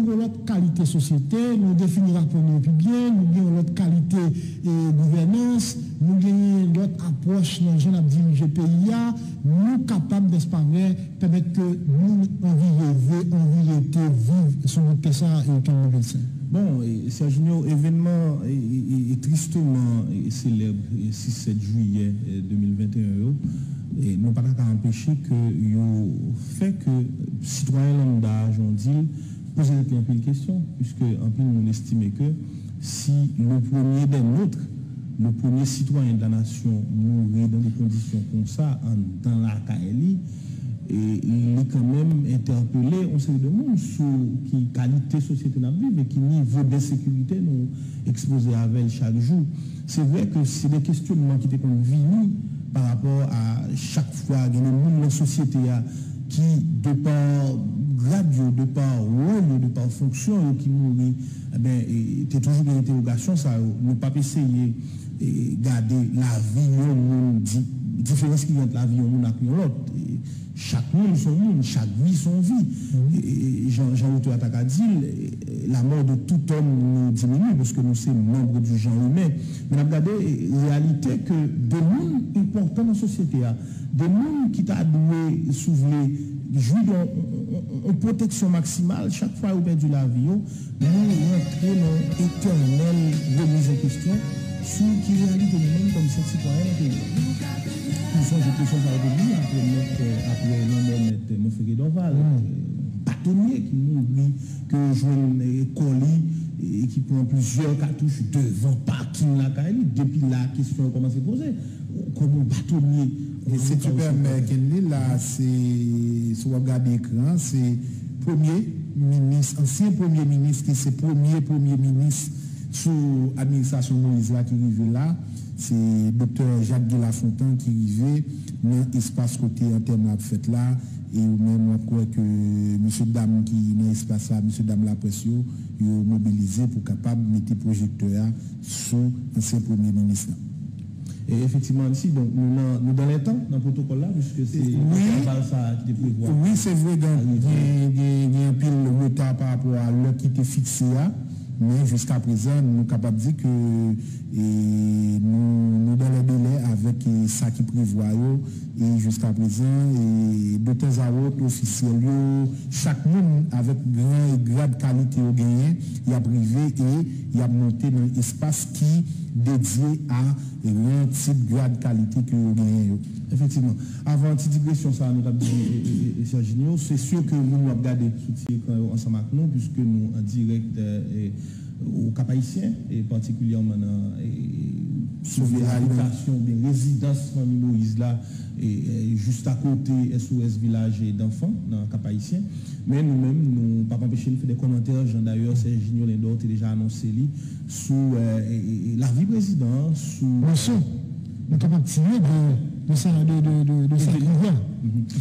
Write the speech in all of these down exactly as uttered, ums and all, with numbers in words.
yon lòt kalite sosyete, nou defini rapò nou yo pi byen, nou gen yon lòt kalite e, gouvènans, nou genyen lòt apwòch nan jan n ap dirije peyi a, nou kapab, nèspa vrè, pèmèt ke moun anvi reve, anvi rete, viv sou bout tè sa a, e, Kenny Wilson. Bon, e, Serginho, evènman, e, e, e, e tristeman, e, selèb, e, sis sèt jiyè, e, de mil venteyen yo, e, nou pa ta ka anpeche ke yo fè ke sitwayen lambda, jan w di l, poze tèt li anpil kesyon, puiske anpil moun estime ke si le premier des nôtres, le premier citoyen de la nation mouri dans des conditions comme ça, anndan lakay li, e li kanmenm entèpele yon seri de moun sou ki kalite sosyete n ap viv e ki nivo densekirite nou ekspoze avè l chak jou. Se vre ke se de kesyonman ki te konn vini pa rapò a chak fwa gen de moun nan sosyete a ki, de pa grad yo, de pa wòl yo, de pa fonksyon yo ki mouri, enben, e, te toujou gen entèwogasyon sa yo. Nou p ap eseye, e, gade lavi yon moun, di, diferans ki gen ant lavi yon moun ak yon lòt. E, chak moun se yon moun, chak vi se yon vi. E, e, jan, jan otè a ta ka di l, e, la mort de tout homme nous diminue, paske nou se membre du genre humain. Men n ap gade, e, reyalite ke de moun enpòtan nan sosyete a, de moun ki ta dwe, si w vle, jwi de yon, yon, yon, yon pwoteksyon maksimal, chak fwa yo pèdi lavi yo, nou rantre nan yon etènèl remiz an kesyon sou ki reyalite nou menm kòm senp sitwayen nan peyi a. Nou sonje kesyon sa yo te di apre mèt, apre lanmò mèt Monferré Dorval, batonye ki mouri, ke yo jwenn, e, kò li, e, ki pran plizyè katouch devan pakin lakay li. Depi la, kesyon yo kòmanse poze. Kòman yon batonye, e, se ti pèmè Kenley la, se, si w ap gade ekran an, se premye minis, ansyen premye minis, ki se premye premye minis sou administrasyon Moïse la ki rive la, se Doktè Jacques Guy Lafontant ki rive nan espas kote antèman ap fèt la, e ou menm w ap kwè ke mesye dam ki nan espas la, mesye dam laprès yo, yo mobilize pou kapab mete pwojektè a sou ansyen premye minis la. E efektivman, Andy, donk, nou nan, nou dan lè tan nan pwotokòl la, piske se entèval sa a ki te prevwa. Wi, se vre, gen, gen, gen, gen anpil reta pa rapò a lè ki te fikse a, men jiska prezan, nou kapab di ke, e, nou, nou dan lè delè avèk, e, sa ki prevwa yo, e jiska prezan, e, de tanzawòt, ofisyèl yo, chak moun avèk gran e grad kalite yo genyen, y ap rive e y ap monte nan espas ki dedye a ran, tit, grad, kalite ke yo genyen yo. Efektivman. Avan ti digresyon sa a nou t ap di, e, e, e, Serginho, se si ke moun yo ap gade sou ti ekran yo ansanm ak nou, piske nou an dirèk, e, e, o Kap Ayisyen, e patikilyèman nan, e, sou abitasyon oubyen rezidans fanmi Moïse la, e, e, jis akote S O S Vilaj d'Anfan nan Kap Ayisyen. Men nou menm, nou p ap anpeche n fè de kòmantè, jan dayè Serginho Lindor te deja anonse li, sou, e, e, e, lavi prezidan an, sou... Leson nou kapab tire de, de sa, de, de, de, de sa ki rive a.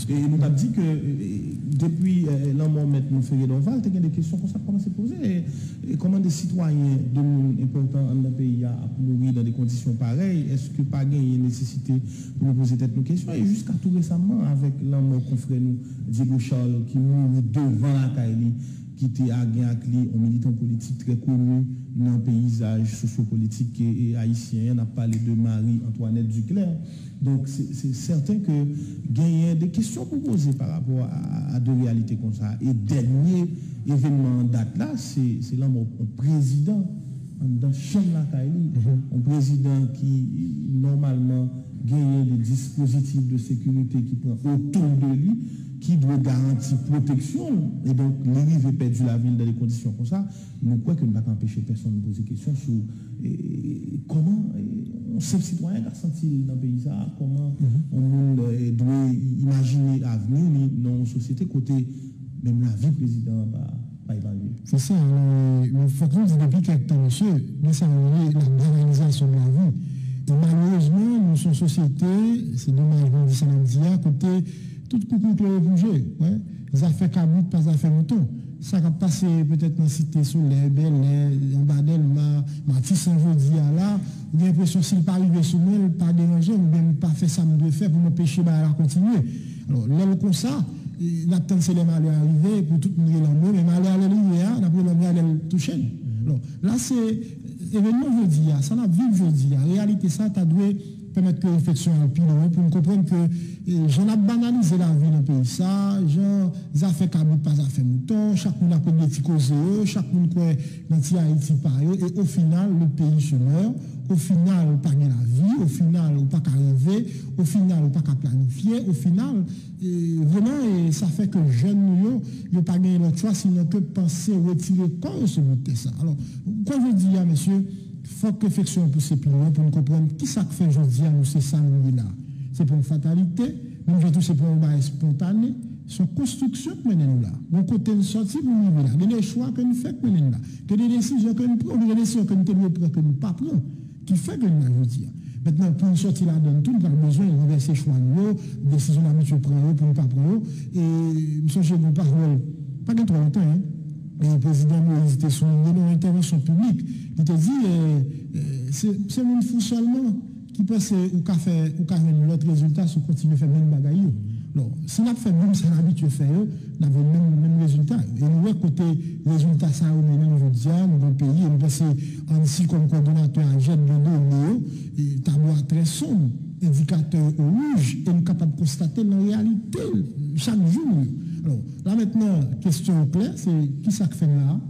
E nou t ap di ke, e, e, depi, e, lanmò mèt Monferré Dorval, te gen de kesyon konsa k kòmanse poze. E, e kòman de sitwayen, de moun enpòtan anndan peyi a ap mouri nan de kondisyon parèy? Èske pa genyen nesesite pou nou poze tèt nou kesyon? E jiska tou resaman, avèk lanmò konfrè nou Diego Charles ki mouri devan lakay li, ki te a gen ak li yon militan politik trè koni nan peyizaj sosyopolitik e, e ayisyen an. N ap pale de Marie Antoinette Duclair. Donk, se, se sèten ke genyen de kesyon pou poze pa rapò a, a de reyalite konsa. E dènye evènman an dat la, se, se lanmò yon prezidan anndan chanm lakay li. Yon prezidan ki, nòmalman, genyen de dispozitif de sekirite ki pran otou de li, ki dwe garanti pwoteksyon l, e donk, li rive pèdi lavi l dan de kondisyon konsa, nou kwè ke nou pa ka anpeche pèsonn poze kesyon sou, e, kòman, e, yon senp sitwayen ka santi l nan peyi sa a, kòman yon moun, e, dwe imajine avni li nan yon sosyete kote menm lavi prezidan an pa, pa evalye. Se sa, e, men fòk nou di depi kèk tan, mesye, gen sa yo rele la banalizasyon de la vi. E malerezman, nou se yon sosyete, se domaj mwen di sa n ap di a, kote tout koukout yo repouje. Wè. Zafè kabrit pa zafè mouton. Sa k ap pase petèt nan Site Solèy, Bèlè, anba Dèlma, Matisan jodi a la, ou gen enpresyon si l pa rive sou mwen, l pa deranje m, oubyen m pa fè sa m dwe fè pou m anpeche bagay la kontinye. Alò, lè l konsa, N ap tann se lè malè a rive pou tout moun rele anmwe, men malè a lè l rive a, n ap rele anmwe a lè l touche n. Alò, la se evènman jodi a, sa n ap viv jodi a, reyalite sa ta dwe pèmèt ke refleksyon an al pi lwen pou n konprann ke jan n ap banalize lavi nan peyi sa, jan zafè kabrit pa zafè mouton, chak moun ap regle ti koze yo, chak moun kwè nan ti Ayiti pa yo, e ofinal le pays se meurt, ofinal pa gen lavi, ofinal ou pa ka reve, ofinal ou pa ka planifye, ofinal Vreman, e sa fè ke jèn nou yo, yo pa gen lòt chwa sinon ke panse retire kò yo sou bout tè sa. Alò, ou kwè jodi a, mesye, fòk refleksyon an pouse pi lwen pou n konprann kisa k fè jodi a nou se sa nou ye la. Se pa yon fatalite, menm jan tou se pa yon bagay espontane, se yon konstriksyon k mennen nou la. Yon kote n sòti pou n rive la. Gen de chwa ke n fè k mennen n la. Gen de desizyon ke n pran, gen de desizyon ke n te dwe pran ke n pa pran. Ki fè ke n la jodi a. Mentnan, pou n sòti ladan l tou, n pral bezwen ranvèse chwa n yo, desizyon n abitye pran yo pou n pa pran yo. E m sonje gen yon pawòl, pa gen twò lontan, en, e Prezidan Moïse te souliye nan yon entèvansyon piblik. Li te di, e, e, se, se moun fou sèlman ki panse ou ka fè, ou ka jwenn lòt rezilta si w kontinye fè menm bagay yo. Alò, si n ap fè menm sa n abitye fè yo, n ap jwenn menm, menm rezilta yo. E nou wè kote rezilta sa yo mennen n jodi a, nou gen yon peyi, e m panse Andy kòm kòdonatè a jèn gen done yo, e tablo a trè sonb, endikatè yo wouj, e n kapab konstate l nan reyalite l chak jou nou yo. Alò, la mentnan, kesyon yo klè, se kisa k fè n la a?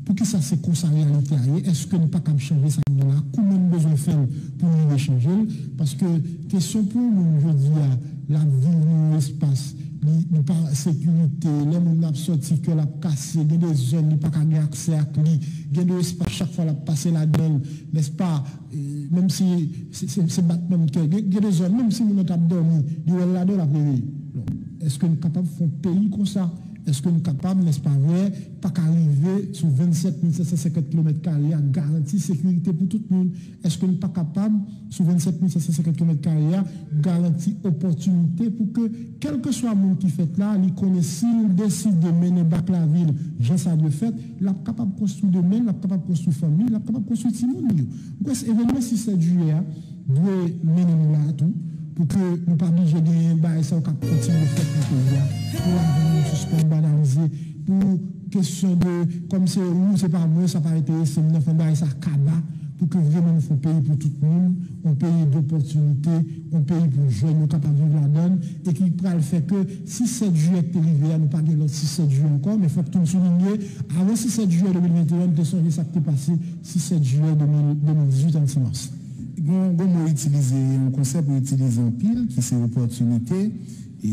Poukisa se konsa reyalite a ye? Èske n pa kab chanje sa n gen la? Kouman n bezwen fè l pou n rive chanje l? Paske kesyon pou yon moun jodi a, l ap viv nan yon espas, li, li pa sekirite, lè moun nan ap sòti, kè l ap kase, gen de zòn, li pa ka gen aksè ak li, gen de espas, chak fwa l ap pase ladan l, nèspa, e, menm si se, se, se batman kè, gen, gen de zòn, menm si moun nan t ap dòmi, li wè l ladan l ap reveye. Bon, èske n kapab fè yon peyi konsa? Èske n kapab, nèspa vre, pa ka rive sou vennsèt mil sèt san senkant kilomèt kare a, garanti sekirite pou tout moun? Èske n pa kapab, sou vennsèt mil sèt san senkant kilomèt kare a, garanti opòtinite pou ke, kèlkeswa moun ki fèt la, li konnen si l deside mennen bak lavi l jan sa dwe fèt, l ap kapab konstwi demen, l ap kapab konstwi fanmi, l ap kapab konstwi timoun li yo. M kwè se evènman sis sèt jiyè a dwe mennen nou la a tou, pou ke nou pa blije genyen bagay sa yo k ap kontinye fèt nan peyi a, pou lajan nou sispann banalize, pou kesyon de, kòm se ou, se pa mwen, sa pa enterese m nan, fò bagay sa kaba, pou ke vreman nou fè yon peyi pou tout moun, yon peyi dopòtinite, yon peyi pou jèn yo kapab viv ladan l, e ki pral fè ke sis sèt jiyè ki te rive a, nou pa gen lòt sis sèt jiyè ankò, men fòk tou n soulinye, avan sis sèt jiyè de mil venteyen, nou te sonje sa k te pase sis sèt jiyè de mil, de mil dizuit, an ti mas. Gon, gon mo itilize, yon konsèp ou itilize anpil, ki se opòtinite. E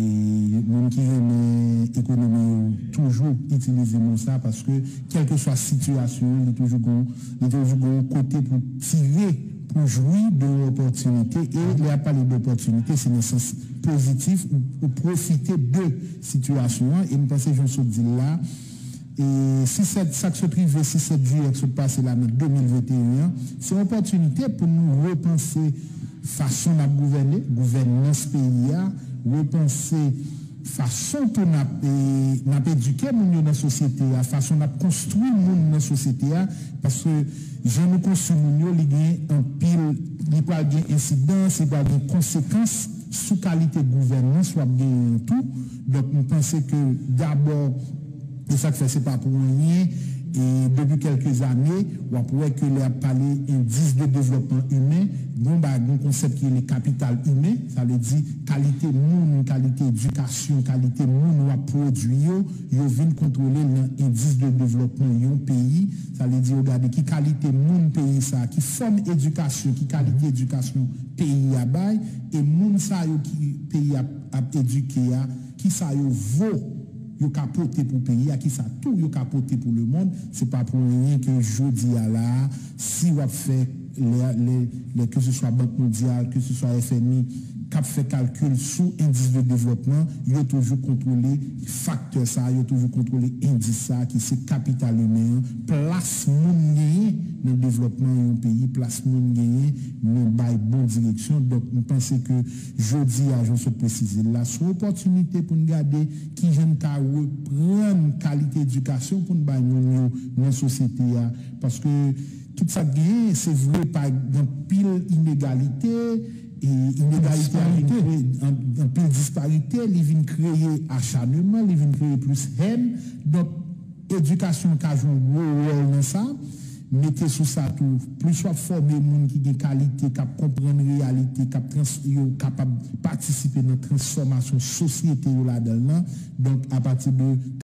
moun ki renmen ekonomi yo toujou itilize mo sa, paske kèlkeswa sitiyasyon an, li toujou gon, li toujou gon kote pou tire, pou jwi de yon opòtinite. E lè y ap pale de opòtinite, se nan sans pozitif, ou, ou pwofite de sitiyasyon an. E m panse, jan w sot di l la, e sis sèt, sa k sot rive sis sèt jiyè k sot pase la nan de mil venteyen an, se yon opòtinite pou nou repanse fason n ap gouvène, gouvènans peyi a, repanse fason pou n ap, e, n ap edike moun yo nan sosyete a, fason n ap konstwi moun nan sosyete a, paske jan nou konstwi moun yo, li gen anpil, li pral gen ensidans, li pral gen konsekans sou kalite gouvènans w ap genyen an tou. Donk, m panse ke dabò, e sa k fè se pa pou anyen, e depi kèlke zane, w ap wè ke lè y ap pale endis de devlòpman imen, gon bagay, gon konsèp ki rele kapital imen, sa vle di kalite moun, kalite edikasyon, kalite moun w ap pwodui yo, yo vin kontwole nan endis de devlòpman yon peyi. Sa vle di yo gade ki kalite moun peyi sa, ki fòm edikasyon, ki kalite edikasyon peyi a bay, e moun sa yo ki peyi a ap edike a, kisa yo vo yo ka pote pou peyi a, kisa tou yo ka pote pou lemonn. Se pa pou anyen ke jodi a la a, si w ap fè lè, lè, lè keseswa Bank Mondyal, keseswa F M I, k ap fè kalkil sou endis de devlòpman, yo toujou kontwole faktè sa a, yo toujou kontwole endis sa a ki se kapital imen an, plas moun genyen nan devlòpman yon peyi, plas moun genyen nan bay bon direksyon. Donk, m panse ke jodi a, jan w sot presize l la, se yon opòtinite pou n gade kijan n ka reprann kalite edikasyon pou n bay moun yo nan sosyete a. Paske tout sa k genyen, se vre, pa gen anpil inegalite, inegalite a vin kreye anpil disparite, li vin kreye achanneman, li vin kreye plis hèn. Donk, edikasyon ka jwe yon gwo wòl nan sa. Mete sou sa tou, plis w ap fòme moun ki gen kalite, k ap konprann reyalite, k ap trans, yo kapab patisipe nan transfòmasyon sosyete yo ladan l nan. Donk, apati de